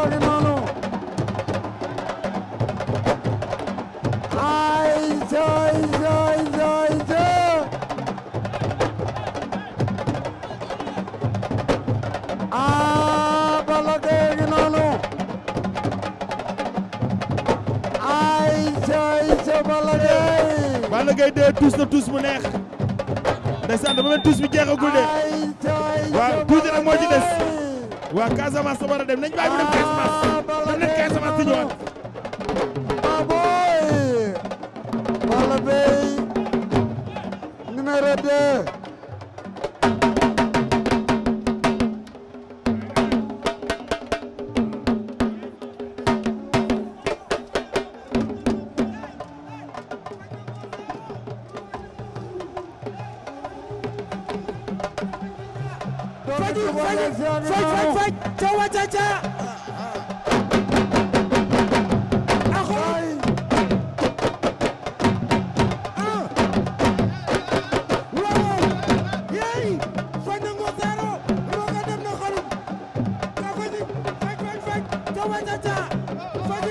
ngi noonu ayca Balla Gaye ngi noonu ayca Balla Gaye. Balla Gaye de tuus na tuus bu neex ndeysaan dama mel tuus bi jeexagul de waaw tuuti nag moo ci des waa Casamance sa war a dem nañ bàyyi mu dem Casamance dem nañ Casamance di ñëwaat. Balla Gaye numéro 2. Faj cawa caca ahoy wow yey faj ngo zero roga dem na xarum ka faj cawa caca faj